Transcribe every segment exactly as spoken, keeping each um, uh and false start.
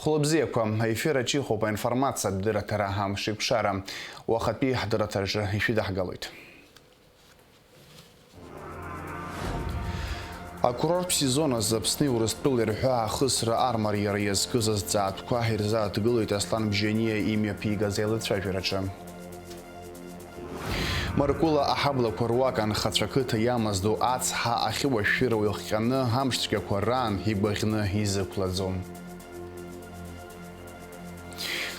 Хәлыбзиақәа, аефир аҿы ихоуп аинформациатә дырраҭара «Амш еиқәшара». Уахатәи ҳдырраҭараҿы ишәыдаҳгалоит. Акурорттә сезон азы Аԥсни Урыстәылеи рҳәаа ахысра армариара иазкыз азҵаатәқәа ирзааҭгылеит Аслан Бжьаниа имҩаԥигаз аилацәажәараҿы. Мыркәыла аҳаблақәа руак анхацәа қыҭа иамаз ду ацҳа ахьыуашәшәыра уи хҟьаны амшцәгьақәа раан игәаӷьны изықәлаӡом.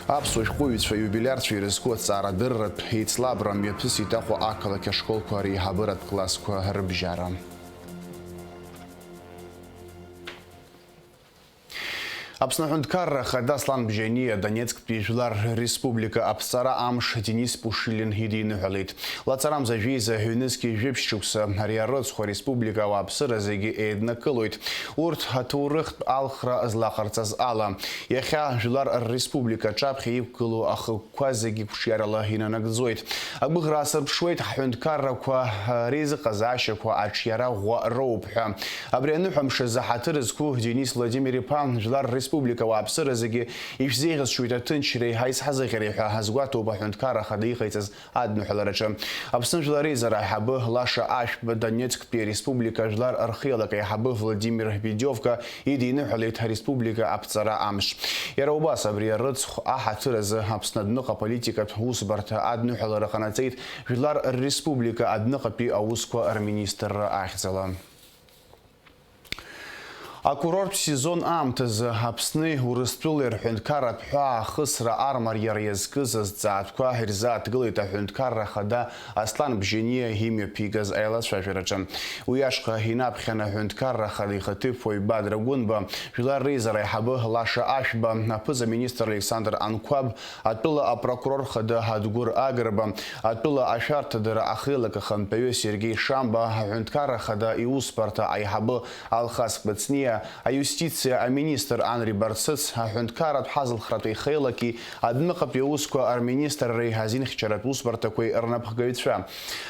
Аԥсуа шәҟәыҩҩцәа, иубилиарцәа ирызку аҭҵаарадырратә еицлабра мҩаԥысит Аҟәа ақалақь ашколқәа реиҳабыратә классқәа рыбжьара. Аԥсны Аҳәынҭқарра Ахада Аслан Бжьаниа Донецктәи Жәлар Республика аԥҵара амш Денис Пушилин идиныҳәалеит. Лаҵарамза жәеиза ҩнызқьи жәиԥшь шықәса ари арыцхә ареспублика ауааԥсыра зегьы еиднакылоит. Урҭ аҭоурыхтә алхра злаҟарҵаз ала, иахьа Жәлар Республика аҿаԥхьа иқәгылоу ахықәкқәа зегьы қәҿиарала инанагӡоит. Агәыӷра аасырԥшуеит, ҳҳәынҭқаррақәа реизыҟазаашьақәа аҿиара ӷәӷәа роуп ҳәа. Абри аныҳәамш азы ҳаҭыр зқәу Денис Владимир-иԥа, Жәлар Республика ауааԥсыра зегьы ишәзеиӷьасшьоит аҭынчреи аизҳазыӷьареи ҳәа азгәаҭоуп Аҳәынҭқарра Ахада иҟаиҵаз адныҳәалараҿы. Аԥсны Жәлар Реизара аиҳабы Лаша Ашәба, Донецктәи Ареспублика Жәлар Рхеилак аиҳабы Владимир Бедиовка идиныҳәалеит ареспублика аԥҵара амш. Иара убас абри арыцхә аҳаҭыр азы Аԥсны адәныҟа аполитикатә усбарҭа адныҳәалара ҟанаҵеит Жәлар Республика адәныҟатәи аусқәа рминистрра ахьӡала. Акурорттә сезон аамҭазы Аԥсни Урыстәылеи рҳәынҭқарратә ҳәаа ахысра армариара иазкыз азҵаатәқәа ирзааҭгылеит Аҳәынҭқарра Ахада Аслан Бжьаниа имҩаԥигаз аилацәажәараҿы. Уи ашҟа инаԥхьан Аҳәынҭқарра Ахада ихаҭыԥуаҩ Бадра Гәынба, Жәлар Реизара аиҳабы Лаша Ашәба, аԥыза-министр Александр Анқәаб, атәыла апрокурор хада Адгәыр Агрба, атәыла ашәарҭадара ахеилак ахантәаҩы Сергеи Шамба, аҳәынҭқарра хада иусбарҭа аиҳабы Алхас Кәыҵниа, аиустициа аминистр Анри Барцыц, аҳәынҭқарратә ҳазалхратә еихеилаки адәныҟатәи аусқәа рминистрреи азинхьчаратә усбарҭақәеи рнапхгаҩцәа.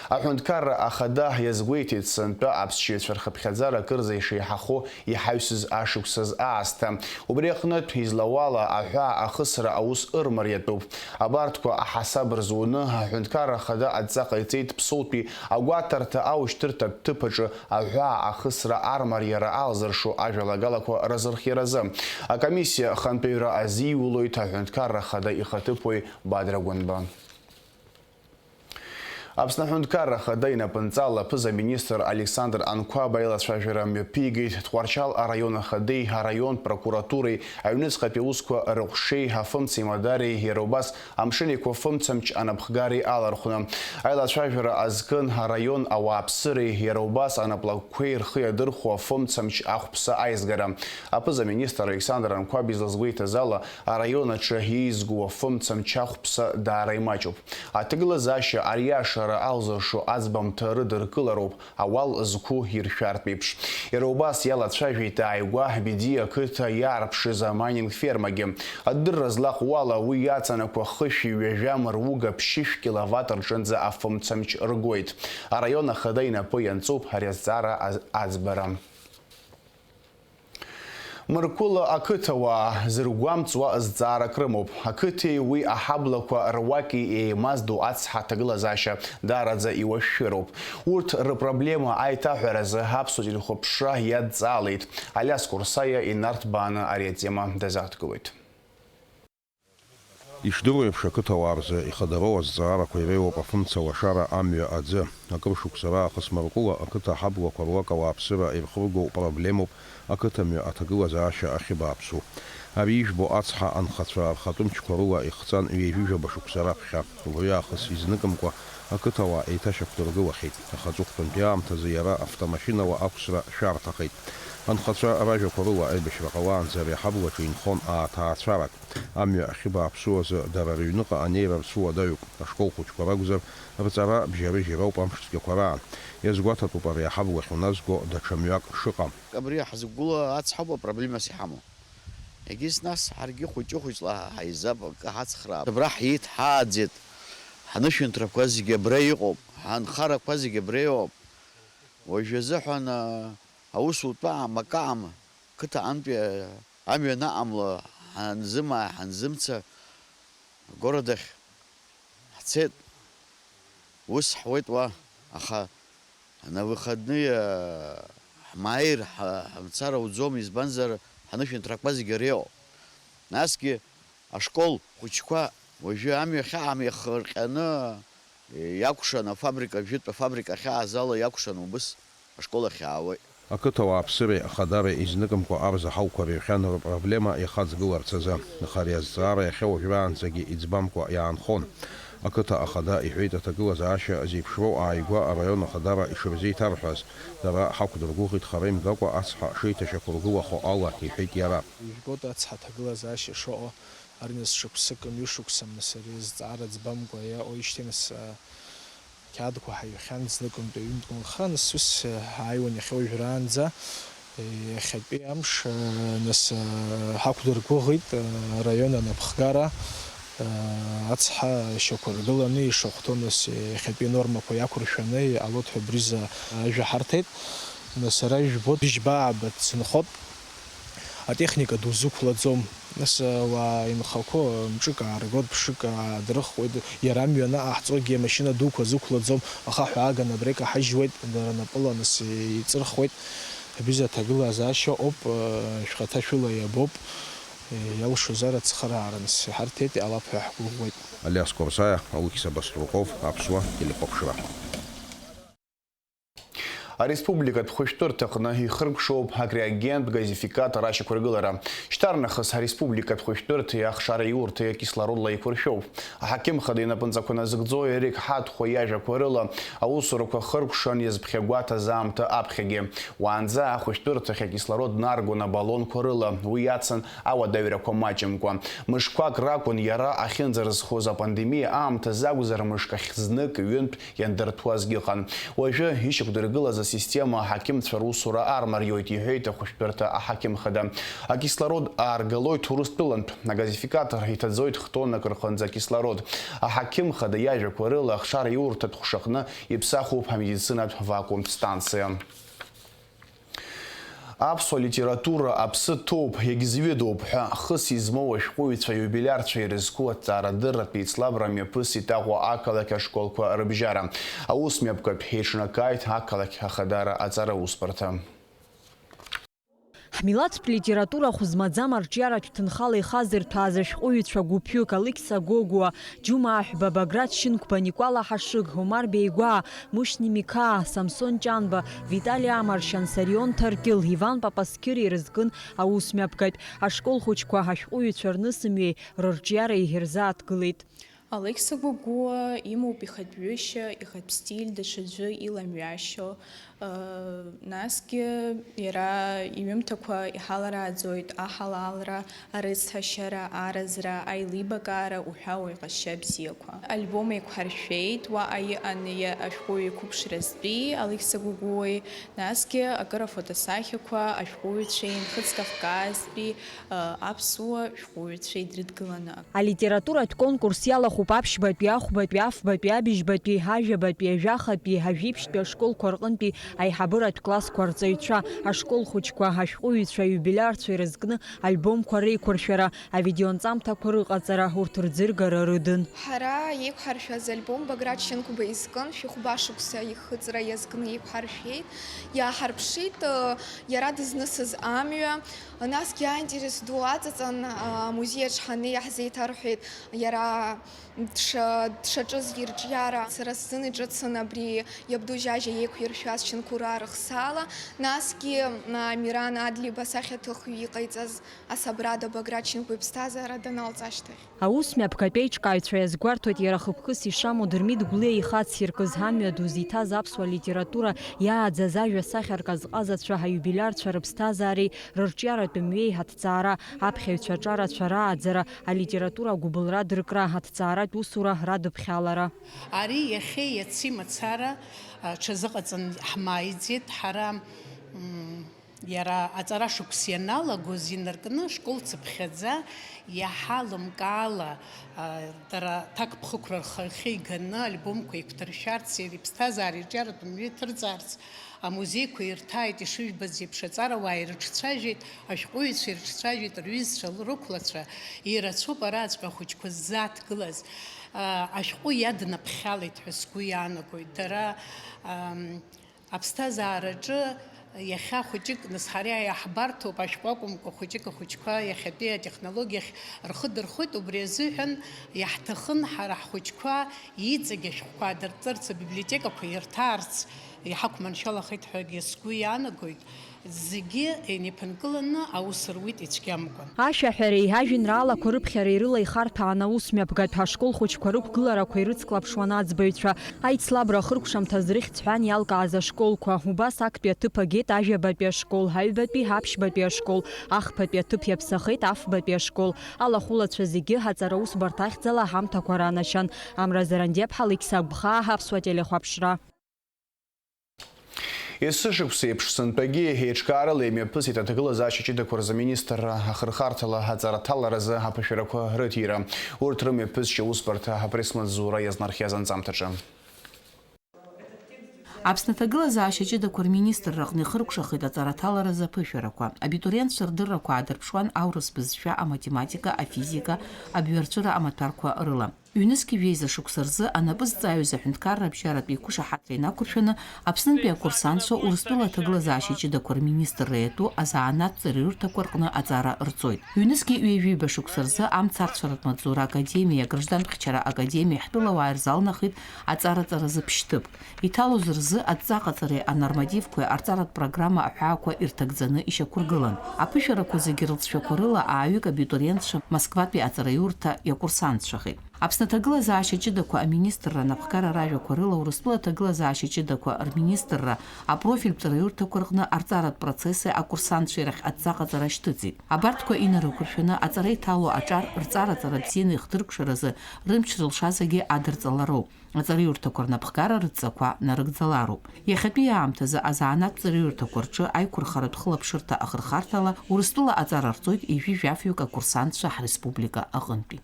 Аҳәынҭқарра ахада иазгәеиҭеит, сынтәа аԥсшьаҩцәа рхыԥхьаӡара акырӡа ишеиҳахо иҳаҩсыз ашықәсаз аасҭа. Убри аҟнытә, излауала, аҳәаа ахысра аус ырмариатәуп. Абарҭқәа аҳасаб рзуны, аҳәынҭқарра ахада адҵа ҟаиҵеит Ԥсоутәи агәаҭарҭа аушьҭырҭатә ҭыԥ аҿы аҳәаа ахысра армариара алзыршо ажәалагалақәа разырхиаразы. Акомиссиа ахантәаҩра азиулоит аҳәынҭқарра ахада ихаҭыԥуаҩ Бадра Гәынба. Аԥсны Аҳәынҭқарра Ахада инапынҵала аԥыза-министр Александр Анқәаба аилацәажәара мҩаԥигеит Тҟәарчал араион ахадеи араионтә прокуратуреи аҩныҵҟатәи аусқәа рыҟәшеи афымцеимадареи, иара убас Амшын Еиқәа фымцамч анапхгареи алархәны. Аилацәажәара азкын араион ауааԥсыреи, иара убас анаплакқәеи рхы иадырхәо афымцамч ахәԥса аизгара. Аԥыза-министр Александр Анқәаб излазгәеиҭаз ала, араион аҿы еизгоу афымцамч ахәԥса даара имаҷуп. Аҭагылазаашьа ариашара алзыршо аӡбамҭа рыдыркылароуп, ауал зқәу иршәартә еиԥш. Иара убас иалацәажәеит ааигәа Бедиа ақыҭа иаарԥшыз амайнинг фермагьы. Адырра злаҟоу ала, уи иаҵанакуа хышәи ҩажәи амруга ԥшьышә киловатт рҿынӡа афымцамч ргоит. Араион ахада инапы ианҵоуп ари азҵаара аз-, аӡбара. Мырқәыла ақыҭауаа зыргәамҵуа зҵаарак рымоуп. Ақыҭеи уи аҳаблақәа руаки еимаздоу ацҳа аҭагылазаашьа даараӡа иуашәшәыроуп. Урҭ рыпроблема аиҭаҳәаразы аԥсуа телехәаԥшра иадҵаалеит. Алиас Курсаиа инарҭбааны ари атема дазааҭгылоит. Ишдыру еиԥш, ақыҭауаа рзы ихадароу азҵаарақәа иреиуоуп афымца лашара амҩа аӡы. Акыр шықәса раахыс Мыркәыла ақыҭа аҳаблақәа руак ауааԥсыра ирхыргоу проблемоуп ақыҭамҩа аҭагылазаашьа ахьыбааԥсу. Ари ижәбо ацҳа анхацәа рхатәы мчқәа рыла ихҵан ҩажәижәаба шықәса раԥхьа. Убри аахыс изныкымкәа ақыҭауаа еиҭашьақәдыргылахьеит, аха аҵыхәтәантәи аамҭазы иара автомашьынала ақәсра шәарҭахеит. Анхацәа ражәақәа рыла, аибашьра ҟалаанӡа ари аҳаблаҿы инхон ааҭаацәарак. Амҩа ахьыбааԥсу азы дара рыҩныҟа анеира рцәуадаҩуп, ашкол хәыҷқәа ракәзар, рҵара бжьарыжьыр ауп амш цәгьақәа раан. Иазгәаҭатәуп ари аҳабла ахьуназго даҽа мҩак шыҟам. Абри ҳзықәгылоу ацҳауп апроблемас иҳамоу. Егьыс нас ҳаргьы хәыҷы-хәыҷла ҳаизап, акы ҳацхраап. Абра ҳиит, ҳааӡеит, ҳнышәынҭрақәа зегьы абра иҟоуп, ҳанхарақәа зегьы абра иҟоуп. Уажә азыҳәан, а, аусутәы аамак аама, қыҭа антәи, а, амҩа анаҟамла, ҳанзымаа, ҳанзымца, агород ахь ҳцеит, ус ҳуеит уа, аха на выходные ҳмааир, ҳа-, ҳамцар ауӡом, избанзар, ҳанышәынҭрақәа зегьы ари ыҟоуп. Насгьы ашкол хәыҷқәа уажәы амҩа хьаам иахырҟьаны иакәшан, афабрика, ажәытә афабрика ахьааз ала иакәшан убыс ашкол ахь иаауеит. Ақыҭа ауааԥсыреи ахадареи изныкымкәа абз аҳауқәа рыҩхьан рпроблема иахаҵгыларц азы. Аха ари азҵаара иахьа уажәраанӡагьы иӡбамкәа иаанхон. Ақыҭа ахада иҳәеит аҭагылазаашьа зеиԥшроу ааигәа араион ахадара ишырзеиҭарҳәаз, дара ҳақәдыргәыӷит хара имгакәа ацҳа шеиҭашьақәыргылахо ала, иҳәеит иара. Ижәбода ацҳа аҭагылазаашьа шыҟоу, ар нас шықәсык, мҩышықәса, нас ари азҵаара ӡбамкәа иаҟоу ишьҭеи нас, а, қьаадқәа ҳаҩхьан зныкынтәи ҩынтә лхы, нас ус, а, ааиуан иахьа уажәраанӡа, е, иахьатәи амш, а, нас, а, ҳақәдыргәыӷит, а, араион анапхгара, а, ацҳа шьақәыргыланы ишахәҭоу, нас, е, иахьатәи анормақәа иақәыршәаны иҟалоит ҳәа абри азы ажәа ҳарҭеит. Нас ара ижәбоит, быжьба ааба дзынхоит. Атехника дузықәлаӡом. Нас, ауаа инхақәоу мҿык ааргоит, ԥшык аадрыхуеит, иара амҩа анаҟаҳҵогьы амашьына дуқәа зықәлаӡом, ахаҳә ааганы абра икаҳажьуеит, дара напыла нас иҵырхуеит. Абри азы аҭагылазаашьа ыҟоуп, шәхаҭа шәыла иабоуп, иалшозар ацхыраара нас иҳарҭеит, иҟалап ҳәа ҳгәыӷуеит. Алиас Қәарсаиа, Алықьса Баструков, Аԥсуа телехәаԥшра. Ареспубликатә хәышәтәырҭаҟны ихыркәшоуп акриогентә газификатор ашьақәыргылара. Шьҭарнахыс ареспубликатә хәышәтәырҭеи ахшареи аиурҭеи акислородла еиқәыршәоуп. Аҳақьымхада инапынҵақәа назыгӡо Ерик Ҳаҭхәа иажәақәа рыла, аусурақәа хыркәшан иазԥхьагәаҭаз аамҭа аԥхьагьы. Уаанӡа ахәышәтәырҭахь акислород наргон абаллонқәа рыла, уи иацын ауадаҩрақәа маҷымкәа. Мышқәак ракәын иара ахьынӡарызхоз, апандемиа аамҭазы акәзар, мышк ахь знык, ҩынтә иандырҭәуазгьы ыҟан. Уажәы ишьақәдыргылаз асистема аҳақьымцәа русура армариоит, иҳәеит ахәышәтәырҭа аҳақьымхада. Акислород ааргалоит Урыстәылантә, агазификатор иҭаӡоит хтоннак рҟынӡа акислород. Аҳақьымхада иажәақәа рыла, ахшара иурҭатә ҟәшаҟны иԥсахуп амедицинатә вакуумтә станциа. Аԥсуа литература аԥсы ҭоуп, иагьзҩыдоуп ҳәа хыс измоу ашәҟәыҩҩцәа иубилиарцәа ирызку аҭҵаарадырратә еицлабра мҩаԥысит Аҟәа ақалақь ашколқәа рыбжьара. Аус мҩаԥгатә еиҿнакааит ақалақь ахадара аҵара усбарҭа. Ҳмилаҭтә литература хә змаӡам арҿиаратә ҭынхала ихазырҭәааз ашәҟәыҩҩцәа гәыԥҩык, Алықьса Гогәуа, Џьума Аҳәба, Баграт Шьынқәба, Никәала Ҳашыг, Омар Беигәаа, Мушьни Миқаа, Самсон Ҷанба, Витали Амаршьан, Сарион Ҭаркьыл, Иван Папасқьыр ирызкын аус мҩаԥгатә. Ашкол хәыҷқәа ашәҟәыҩҩцәа рнысымҩеи рырҿиареи ирзааҭгылеит. Алықьса Гогәуа имоуп ихатә ҩышьа, ихатә стиль, даҽаӡәы иламҩашьо. Насгьы иара иҩымҭақәа иҳаларааӡоит аҳалалра, арыцҳашьара, аразра, аилибакаара уҳәа уи иҟазшьа бзиақәа. Альбом еиқәҳаршәеит, уаҟа иҟан иа-, ашәҟәыҩҩы қәыԥшразтәи Алықьса Гогәуеи, насгьы акыр афотосахьақәа ашәҟәыҩҩцәеи Нхыҵ Кавказтәи, ы, аԥсуа шәҟәыҩҩцәеи дрыдгыланы. Алитературатә конкурс иалахәуп аԥшьбатәи, ахәбатәи, афбатәи, абыжьбатәи, ажәабатәи, ажәахатәи, ажәеиԥшьтәи ашколқәа рҟынтәи аиҳабыратә классқәа рҵаҩцәа, ашкол хәыҷқәа, ашәҟәыҩҩцәа, аиубилиарцәа ирызкны альбомқәа реиқәыршәара, авидеонҵамҭақәа рыҟаҵара, урҭ рӡыргара рыдын. Ҳара еиқәҳаршәаз альбом Баграт Шьынқәба изкын, шәи хәба шықәса ихыҵра иазкны еиқәҳаршәеит. Иааҳарԥшит, ы, иара дызнысыз амҩа. Насгьы аинтерес ду аҵаҵан, а, амузеи аҿы ҳаннеи иаҳзеиҭарҳәеит, иара дша-, дшаҿыз ирҿиара. Сара сзын иҿыцын абри иабду Жьажьа еиқәиршәаз Шьынқәыраа рыхсаала. Насгьы, а, Миран Адлиба асахьаҭыхҩы иҟаиҵаз асабрада Баграт Шьынқәба иԥсҭазаара даналҵ ашьҭахь. Аус мҩаԥгатә еиҿкааҩцәа иазгәарҭоит иара хықәкыс ишамоу Дырмит Гәлиа ихы ациркыз, амҩа ду зиҭаз аԥсуа литература иааӡаз ажәа сахьаркы азҟазацәа, аиубилиарцәа рыԥсҭазаареи рырҿиаратә мҩеи аҭҵаара, аԥхьаҩцәа аҿарацәа рааӡара, алитература агәыбылра дыркра, аҭҵааратә усура радыԥхьалара. Ари иахьеи иаци мацара, а, ҽазыҟаҵан ҳмааиӡеит ҳара, м, Иара аҵара шықәс ианалагоз инаркны, школ цыԥхьаӡа, иаҳа лымкаала, а, дара ҭакԥхықәра рхы-, рхы иганы, альбомқәа еиқәдыршәарц, иара иԥсҭазаара иҿиаратә мҩа иҭырҵаарц, амузеиқәа ирҭааит, ишыжәбаз еиԥш, аҵарауаа ирыҿцәажәеит, ашәҟәыҩҩцәа ирыҿцәажәеит, рҩызцәа, рықәлацәа, ирацәоуп араҵәҟьа ахәыҷқәа ззааҭгылаз. А, ашәҟәы иаднаԥхьалеит ҳәа сгәы иаанагоит. Дара, ам, Аԥсҭазаараҿы иахьа хәыҷык, нас ҳара иаҳбарҭоуп, ашәҟәы акәымкәа, хәыҷык ахәыҷқәа иахьатәи атехнологиахь рхы дырхоит, убри азыҳәан иаҳҭахын ҳара ҳхәыҷқәа иҵегь ашәҟәқәа адырҵарц, абиблиотекақәа ирҭаарц иҳақәманшәалахеит ҳәагьы сгәы иаанагоит. Зегьы инеиԥынкыланы аус руит ицәгьамкәан. Ашәаҳәареи ажәеинраалақәа рыԥхьареи рыла ихарҭәаан аус мҩаԥгатә ашкол хәыҷқәа рықәгыларақәа ирыцклаԥшуан аӡбаҩцәа. Аицлабра ахыркәшамҭаз рыхьӡ ҳәан иалкааз ашколқәа, убас актәи аҭыԥ агеит ажәабатәи ашкол, аҩбатәи, аԥшьбатәи ашкол, ахԥатәи аҭыԥ иаԥсахеит афбатәи ашкол. Алахәылацәа зегьы аҵараусбарҭа ахьӡала аҳамҭақәа ранашьан. Амра Зарандиаԥҳа, Алықьса Агәхаа, Аԥсуа телехәаԥшра. Есышықәса еиԥш сынтәагьы еиҿкаарала имҩаԥысит аҭагылазаашьа ҷыдақәа рзы аминистрра ахырхарҭала аҵара аҭаларазы аԥышәарақәа рыҭира. Урҭ рымҩаԥысшьа аусбарҭа апресс-маҵзура иазнархиаз анҵамҭаҿы. Аԥсны аҭагылазаашьа ҷыдақәа рминистрра аҟны ихыркәшахеит аҵара аҭаларазы аԥышәарақәа. Абитуриентцәа рдыррақәа аадырԥшуан аурыс бызшәа, аматематика, афизика, абҩарҵәыра амаҭәарқәа рыла. Ҩнызқьи жәеиза шықәса рзы анапы зҵаҩыз аҳәынҭқарра абжьаратә еиқәышаҳаҭра инақәыршәаны, Аԥснынтәи акурсантцәа Урыстәыла аҭагылазаашьа ҷыдақәа рминистрра иатәу азанааҭтә ҵараиурҭақәа рҟны аҵара рҵоит. Ҩнызқьи ҩажәиба шықәса рзы амцарцәаратә маҵзура академиеи аграждантә хьчара академиеи ҳтәылауаа ирзалнахит аҵараҵаразы ԥшьҭыԥк. Иҭалоз рзы адҵаҟаҵареи анормативқәеи арҵаратә программа аҳәаақәа ирҭагӡаны ишьақәыргылан. Аԥышәарақәа зегьы рылҵшәақәа рыла ааҩык абитуриентцәа Москватәи аҵараиурҭа иакурсантцәахеит. Аԥсны аҭагылазаашьа ҷыдақәа аминистрра анапхгара ражәақәа рыла Урыстәыла аҭагылазаашьа ҷыдақәа рминистрра апрофильтә ҵараиурҭақәа рҟны арҵаратә процесси акурсантцәеи рахь адҵаҟаҵара шьҭыҵит. Абарҭқәа инарықәыршәаны аҵара иҭало аҿар рҵараҵара бзианы ихдыркәшаразы рымч рылшазаргьы адырҵалароуп. Аҵараиурҭақәа рнапхгара рыдҵақәа нарыгӡалароуп. Иахьатәи аамҭазы азанааҭтә ҵараиурҭақәа рҿы аиқәырхаратә хылаԥшырҭа ахырхарҭала Урыстәыла аҵара рҵоит ҩажәи жәафҩык акурсантцәа ҳреспублика аҟынтәи.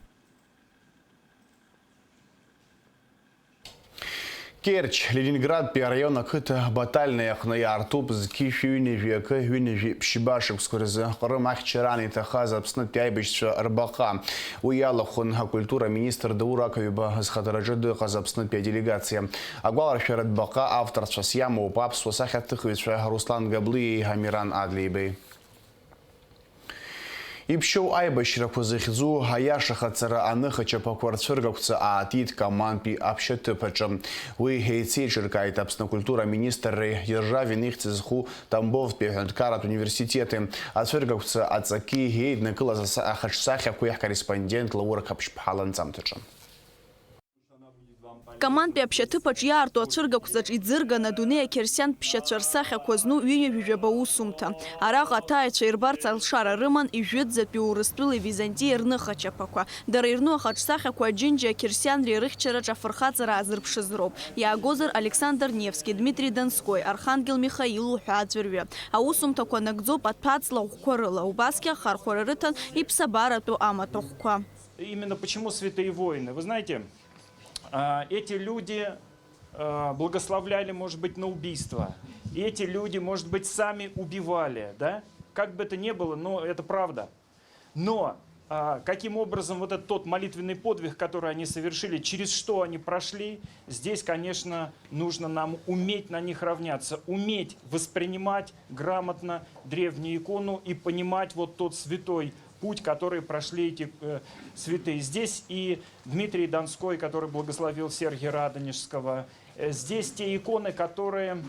Керчь, Ленинградтәи араион ақыҭа Батальное аҟны иаартуп зқьи шәи ҩынҩажәи акы ҩынҩажәи ԥшьба шықәсқәа рзы Ҟрым ахьчараан иҭахаз Аԥснытәи аибашьцәа рбаҟа. Уи иалахәын акультура аминистр Даур Аҟаҩба зхадараҿы дыҟаз Аԥснытәи аделегациа. Агәаларшәаратә баҟа авторцәас иамоуп аԥсуа сахьаҭыхҩцәа Руслан Габлиеи Амиран Адлеибеи. Иԥшьоу аибашьрақәа зыхьӡу аиашахаҵара аныхачаԥақәа рцәыргақәҵа аатит Камантәи аԥшьаҭыԥ аҿы. Уи еицеиҿыркааит Аԥсны акультура аминистрреи Державин ихьӡ зху Тамбовтәи аҳәынҭқарратә университети. Ацәыргақәҵа аҵаки еиднакылаз аса-, ахаҿсахьақәеи ҳкорреспондент Лаура Қаԥшьԥҳа ланҵамҭаҿы. Камантәи аԥшьаҭыԥаҿ иаарту ацәыргақәҵаҿ иӡырган адунеи ақьырсиан ԥшьацәа рсахьақәа зну ҩынҩажәижәаба усумҭа. Араҟа аҭааҩцәа ирбарц алшара рыман ижәытәӡатәи Урыстәылеи Византиеи рныхачаԥақәа. Дара ирну ахаҿсахьақәа аџьынџьи ақьырсианреи рыхьчараҿ афырхаҵара аазырԥшыз роуп. Иаагозар, Александр Невски, Дмитрий Донской, Архангел Михаил уҳәа аӡәырҩы. Аусумҭақәа нагӡоуп аҭәаҵла ӷәқәа рыла, убасгьы ахархәара рыҭан иԥсабаратәу амаҭәахәқәа. Именно почему святые войны? Вы знаете, а, эти люди, а, благословляли, может быть, на убийство. И эти люди, может быть, сами убивали, да? Как бы это ни было, но это правда. Но, а, каким образом вот этот тот молитвенный подвиг, который они совершили, через что они прошли, здесь, конечно, нужно нам уметь на них равняться, уметь воспринимать грамотно древнюю икону и понимать вот тот святой путь, который прошли эти, э, святые. Здесь и Дмитрий Донской, который благословил Сергия Радонежского. Э, здесь те иконы, которые,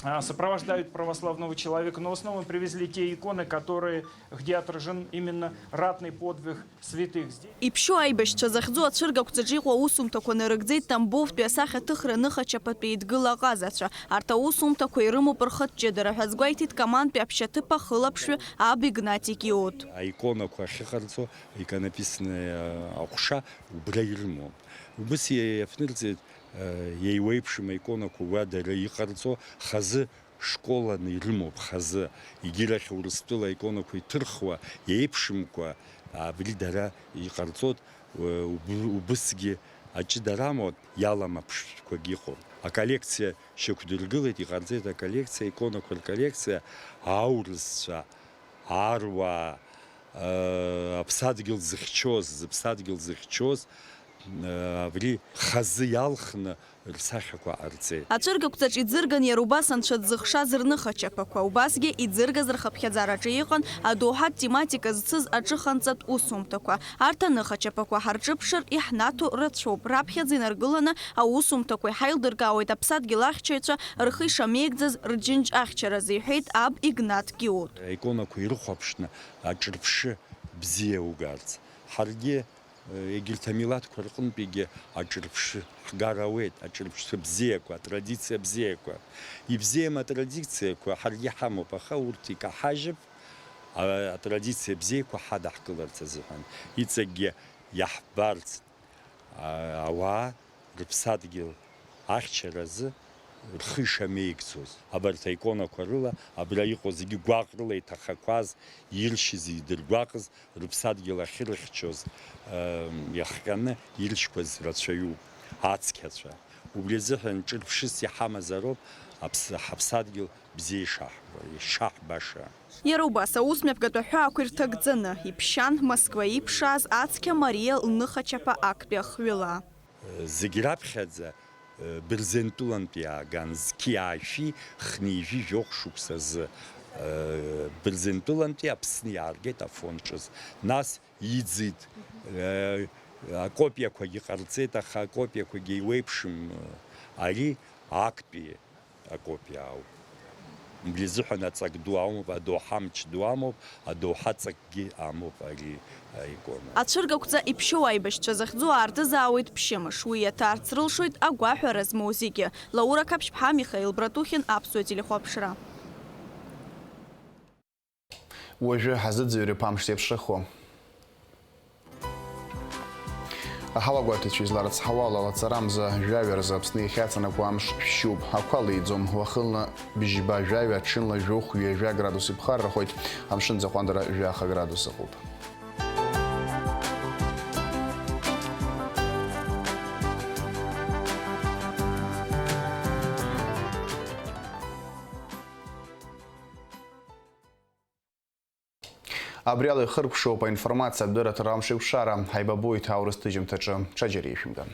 а, сопровождают православного человека, но в основном привезли те иконы, которые, где отражен именно ратный подвиг святых. Здесь Иԥшьоу аибашьцәа захьӡу ацәыргақәҵаҿ иҟоу аусумҭақәа нарыгӡеит Тамбовтәи асахьаҭыхра аныхачаԥатә еидгыла аҟазацәа. Арҭ аусумҭақәа ирымоуп рхатә ҷыдара ҳәа азгәеиҭеит Камантәи аԥшьаҭыԥ ахылаԥшҩы аб Игнати Киот. Аиконақәа ахьыҟарҵо, иконописный аҟәша убра ирымоуп. Убыс иафнырҵеит, еиуеиԥшым аиконақәа уа дара иҟарҵо, хазы Школаны ирымоуп хазы, егьирахь Урыстәыла аиконақәа иҭырхуа, еиԥшымкәа, абри дара иҟарҵоит, уб-, убысгьы аҷыдара амоуп, иаламԥшқәагьы ыҟоуп. Аколлекциа шьақәдыргылеит, иҟарҵеит аколлекциа, аиконақәа рколлекциа, аурысцәа, аруаа, э, аԥсадгьыл зыхьчоз, зыԥсадгьыл зыхьчоз, э, абри хазы иалхны рсахьақәа ҟарҵеит. Ацәыргақәҵаҿ иӡырган иара убас анцәа дзыхшаз рныхачаԥақәа, убасгьы иӡыргаз рхыԥхьаӡараҿы иҟан адоуҳатә тематика зцыз аҿыханҵатә усумҭақәа. Арҭ аныхачаԥақәа ҳарҿыԥшыр иаҳнаҭо рацәоуп, раԥхьаӡа инаргыланы аусумҭақәа иҳаилдыркаауеит аԥсадгьыл ахьчаҩцәа рхы ишамеигӡаз рџьынџь ахьчаразы, иҳәеит аб Игнат Гиут. Аиконақәа ирыхәаԥшны аҿырԥшы бзиа угарц. Ҳаргьы, э, егьырҭ амилаҭқәа рҟынтәигьы аҿырԥшы ҳгар ауеит, аҿырԥшы бзиақәа, атрадициа бзиақәа. Ибзиам атрадициақәа ҳаргьы ҳамоуп, аха урҭ икаҳажьып, а, атрадициа бзиақәа ҳадаҳкыларц азыҳәан. Иҵегьгьы иаҳбарц, а, ауаа рыԥсадгьыл ахьчаразы рхы ишамеигӡоз. Абарҭ аиконақәа рыла абра иҟоу зегьы гәаҟрыла иҭахақәаз, иршьыз, идыргәаҟыз, рыԥсадгьыл ахьырыхьчоз, ы, иахҟьаны иршьқәаз рацәаҩуп, ацқьацәа. Убри азыҳәан ҿырԥшыс иҳамазароуп аԥс-, ҳаԥсадгьыл бзиа ишаҳбо, ишаҳбаша. Иара убас аус мҩаԥгатә аҳәаақәа ирҭагӡаны иԥшьан Москва иԥшааз ацқьа Мариа лныхачаԥа актәи ахҩыла. Зегь раԥхьаӡа, э, Бырзентәылантәи иааган, зқьи аашәи хнеижәи жәохә шықәсазы, э, Бырзентәылантәи Аԥсны иааргеит Афон ҿыз. Нас иӡит, э, акопиақәагьы ҟарҵеит, аха акопиақәагьы еиуеиԥшым, э, ари актәи акопиа ауп. Убри азыҳәан аҵак ду амоуп, адоуҳа мч ду амоуп, адоуҳа ҵакгьы амоуп ари аикона. Ацәыргақәҵа иԥшьоу аибашьцәа захьӡу аартызаауеит ԥшьымш, уи иаҭарц рылшоит агәаҳәара змоу зегьы. Лаура Қаԥшьԥҳа, Михаил Братухин, Аԥсуа телехәаԥшра. Уажәы ҳазыӡырҩып амш зеиԥшрахо. Аҳауагәарҭацәа изларыцҳауа ала, лаҵарамза жәаҩа рзы Аԥсны иахьаҵанакуа амш шәшьуп, ақәа леиӡом, уахынла бжьба жәаҩа, аҽынла жәохә-ҩажәа градус иԥхаррахоит, амшын аӡы аҟәандара жәаха градус ыҟоуп. Абри ала ихыркәшоуп аинформациа адырраҭара Амшеиқәшара. Ҳаибабоит аурыс ҭыжьымҭаҿы. Ҽаџьара ишәымган.